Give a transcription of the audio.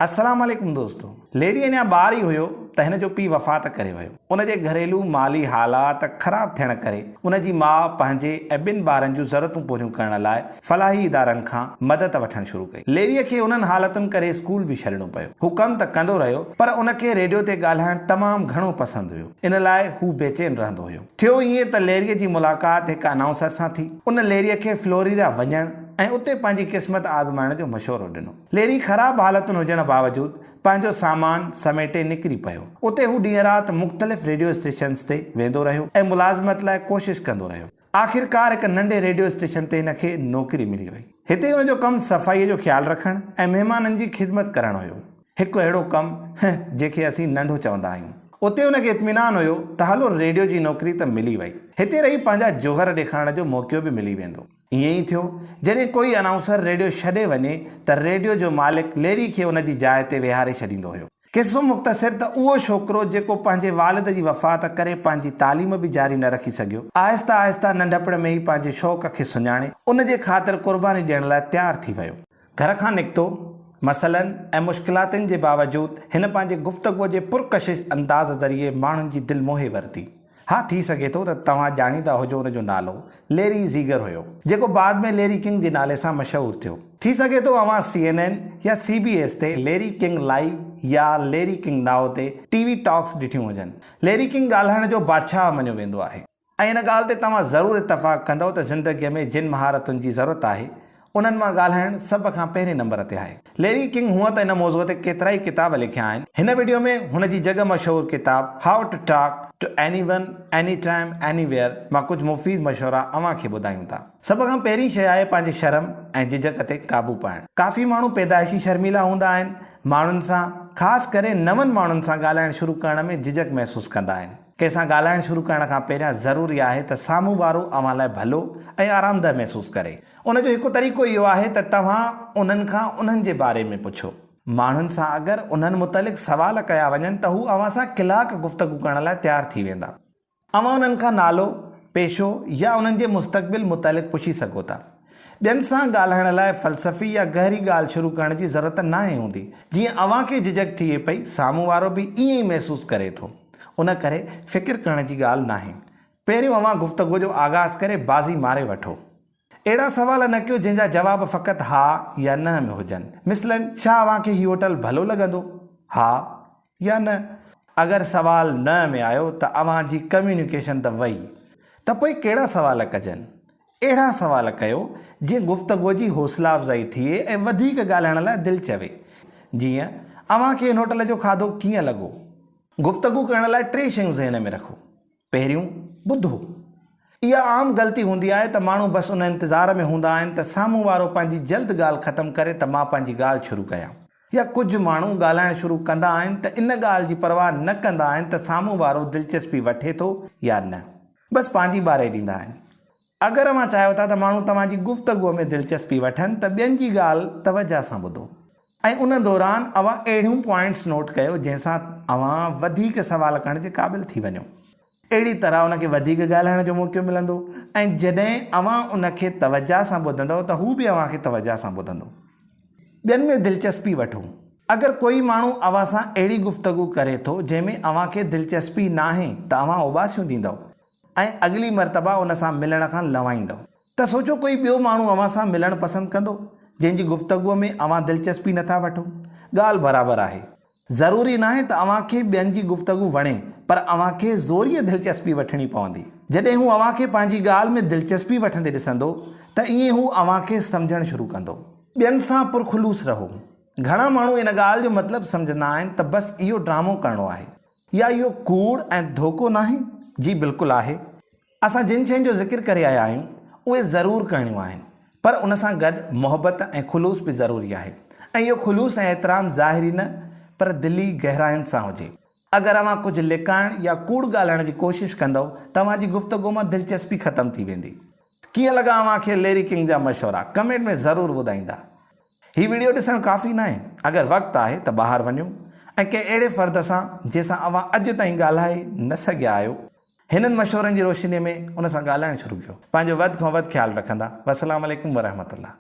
السلام عليڪم دوستو. ليري اڃا ٻار ئي هيو ته هن جو پيء وفات ڪري ويو. ان جي گهريلو مالي حالات خراب ٿيڻ ڪري ان جي ماء پنهنجي ۽ ٻن ٻارن جون ضرورتون پوريون ڪرڻ لاء فلاحي ادارن کان مدد وٺڻ شروع ڪئي. ليريء کي انهن حالتن ڪري اسڪول به ڇڏڻو پيو. هو ڪم ته ڪندو رهيو پر ان کي ريڊيو تي ڳالهائڻ تمام گهڻو پسند هيو. ان لاء هو بيچين رهندو هيو. ٿيو ائين ته ليريء جي ملاقات هڪ انائونسر سان ٿي. ان ليريء کي فلوريڊا وڃڻ ۽ اتي پنهنجي قسمت آزمائڻ جو مشورو ڏنو. ليري خراب حالتن هجڻ باوجود پنهنجو سامان سميٽي نڪري پيو. اتي هو ڏينهن رات مختلف ريڊيو اسٽيشنز تي ويندو رهيو ۽ ملازمت لاء ڪوشش ڪندو رهيو. آخرڪار هڪ ننڍي ريڊيو اسٽيشن تي هن کي نوڪري ملي وئي. هتي هن جو ڪم صفائيء جو خيال رکڻ ۽ مهمانن جي خدمت ڪرڻ هيو. هڪ اهڙو ڪم، هه، جنهن کي اسين ننڍو چوندا آهيون. اتي هن کي اطمينان هيو ته هلو ريڊيو جي نوڪري ته ملي وئي. هتي رهي پنهنجا جوهر ڏيکارڻ جو موقعو به ملي ويندو. ائين ئي ٿيو، جڏهن ڪوئي انائونسر ريڊيو ڇڏي وڃي ته ريڊيو جو مالڪ ليري کي ان جي جاء تي ويهاري ڇڏيندو هيو. قصو مختصر ته اهو ڇوڪرو جيڪو پنهنجي والد جي وفات ڪري پنهنجي تعليم به جاري نه رکي سگهيو، آهسته آهسته ننڍپڻ ۾ ئي پنهنجي شوق کي سڃاڻي ان جي خاطر قرباني ڏيڻ لاء تيار ٿي ويو. گهر کان نڪتو، مسئلن ۽ مشڪلاتن جي باوجود هن پنهنجي گفتگو جي پرڪشش انداز ذريعي ماڻهن جي دل موهي ورتي. ها ٿي سگهي ٿو ته توهان ڄاڻيندا هجو ان جو نالو ليري زيگر هيو جيڪو بعد ۾ ليري ڪنگ جي نالي سان مشهور ٿيو. ٿي سگهي ٿو اوهان سي اين اين يا سي بي ايس تي ليري ڪنگ لائيو يا ليري ڪنگ نائو تي ٽي وي ٽاڪس ڏٺيون هجن. ليري ڪنگ ڳالهائڻ جو بادشاهه مڃيو ويندو آهي. ۽ ان ڳالهه تي توهان ضرور اتفاق ڪندؤ ته زندگيء ۾ جن مهارتن جي ضرورت آهي انهن مان ڳالهائڻ سڀ کان پهرين نمبر تي آهي. ليري ڪنگ هونء ته ان موضوع تي ڪيترائي ڪتاب لکيا آهن. هن وڊيو ۾ هن جي جڳ مشهور ڪتاب How to Talk to Anyone, Anytime, Anywhere مان ڪجهه مفيد مشورا اوهان کي ٻڌايون ٿا. سڀ کان پهرين شيء آهي پنهنجي شرم ۽ جهجڪ تي قابو پائڻ. ڪافي ماڻهو پيدائشي شرميلا هوندا آهن. ماڻهن سان، خاص ڪري نون ماڻهن سان ڳالهائڻ شروع ڪرڻ ۾ جهجڪ محسوس ڪندا آهن. ڪنهن سان ڳالهائڻ شروع ڪرڻ کان پهريان ضروري آهي ته سامهون وارو اوهان لاء ڀلو ۽ آرامده محسوس ڪري. ان جو هڪ طريقو اهو آهي ته توهان انهن کان انهن جي باري ۾ پڇو. ماڻهن سان اگر انهن متعلق سوال ڪيا وڃن ته هو اوهان سان ڪلاڪ گفتگو ڪرڻ لاء تيار ٿي ويندا. اوهان انهن کان نالو، پيشو يا انهن جي مستقبل متعلق پڇي سگهو ٿا. ٻين سان ڳالهائڻ لاء فلسفي يا گهري ڳالهه شروع ڪرڻ جي ضرورت ناهي هوندي. جيئن اوهان کي جهجڪ ٿئي پئي، سامهون وارو به ائين ئي محسوس ڪري ٿو. ان ڪري فڪر ڪرڻ جي ڳالهه ناهي. پهريون اوهان گفتگو جو آغاز ڪري بازي ماري وٺو. اهڙا سوال نه ڪيو جنهن جا جواب فقط ها يا نه ۾ هجن. مثلاً، ڇا اوهان کي هي هوٽل ڀلو لڳندو؟ ها يا نه؟ اگر سوال نه ۾ آيو ته اوهان جي ڪميونيڪيشن ته وئي. ته پوء ڪهڙا سوال ڪجن؟ اهڙا سوال ڪيو جيئن گفتگو جي حوصلا افزائي ٿئي ۽ وڌيڪ ڳالهائڻ لاء دل چوي. جيئن، اوهان کي هن هوٽل جو کاڌو ڪيئن لڳو؟ گفتگو ڪرڻ لاء ٽي شيون ذهن ۾ رکو. پهريون، ٻڌو. اها عام غلطي هوندي آهي ته ماڻهو بس ان انتظار ۾ هوندا آهن ته سامهون وارو پنهنجي جلد ڳالهه ختم ڪري ته مان پنهنجي ڳالهه شروع ڪيان. يا ڪجهه ماڻهو ڳالهائڻ شروع ڪندا آهن ته ان ڳالهه جي پرواهه نه ڪندا آهن ته سامهون وارو دلچسپي وٺي ٿو يا نه. بس پنهنجي ٻاري ڏيندا آهن. اگر اوهان چاهيو ٿا ته ماڻهو توهان جي گفتگوء ۾ دلچسپي وٺن ته ٻين جي ڳالهه توجهه سان ٻڌو ۽ ان دوران اوهان اهڙيون پوائنٽس نوٽ ڪيو جنهن سان اوهان وڌيڪ سوال ڪرڻ جي قابل ٿي وڃو. اهڙي طرح ان کي وڌيڪ ڳالهائڻ جو موقعو ملندو ۽ جڏهن اوهان ان کي توجهه سان ٻڌندؤ ته هو به اوهان کي توجهه سان ٻڌندو. ٻين ۾ دلچسپي وٺو. اگر ڪوئي ماڻهو اوهان سان اهڙي گفتگو ڪري ٿو جنهن ۾ اوهان کي دلچسپي ناهي ته اوهان اوٻاسيون ڏيندؤ ۽ اڳلي مرتبه ان سان ملڻ کان لنوائيندؤ ته سوچو ڪوئي ٻيو ماڻهو اوهان سان ملڻ پسند ڪندو جنهن جي گفتگو ۾ اوهان دلچسپي نٿا وٺو. ڳالهه برابر آهي. ضروري ناهي ته اوهان کي ٻين جي گفتگو وڻي، پر اوهان کي زوريء دلچسپي وٺڻي پوندي. جڏهن هو اوهان کي پنهنجي ڳالهه ۾ دلچسپي وٺندي ڏسندو ته ائين هو اوهان کي سمجهڻ شروع ڪندو. ٻين سان پرخلوص رهو. گهڻا ماڻهو ان ڳالهه جو مطلب سمجهندا آهن ته بس اهو ڊرامو ڪرڻو آهي. يا اهو ڪوڙ ۽ ڌوڪو ناهي؟ جي بلڪل آهي. اسان جن شين جو ذڪر ڪري آيا آهيون، اهي ضرور ڪرڻيون آهن، پر ان سان گڏ محبت ۽ خلوص به ضروري آهي ۽ اهو خلوص ۽ احترام ظاهري نه پر دلي گهراين سان هجي. اگر اوهان ڪجهه لڪائڻ يا ڪوڙ ڳالهائڻ جي ڪوشش ڪندؤ ته اوهان جي گفتگو مان دلچسپي ختم ٿي ويندي. ڪيئن لڳا اوهان کي ليري ڪنگ جا مشورا؟ ڪمينٽ ۾ ضرور ٻڌائيندا. هي وڊيو ڏسڻ ڪافي ناهي، اگر وقت آهي ته ٻاهر وڃو ۽ ڪنهن اهڙي فرد سان جنهن سان اوهان اڄ تائين ڳالهائي نه سگهيا آهيو، هنن مشورن جي روشني ۾ ان سان ڳالهائڻ شروع ڪيو. پنهنجو وڌ کان وڌ خيال رکندا. والسلام عليڪم ورحمة الله.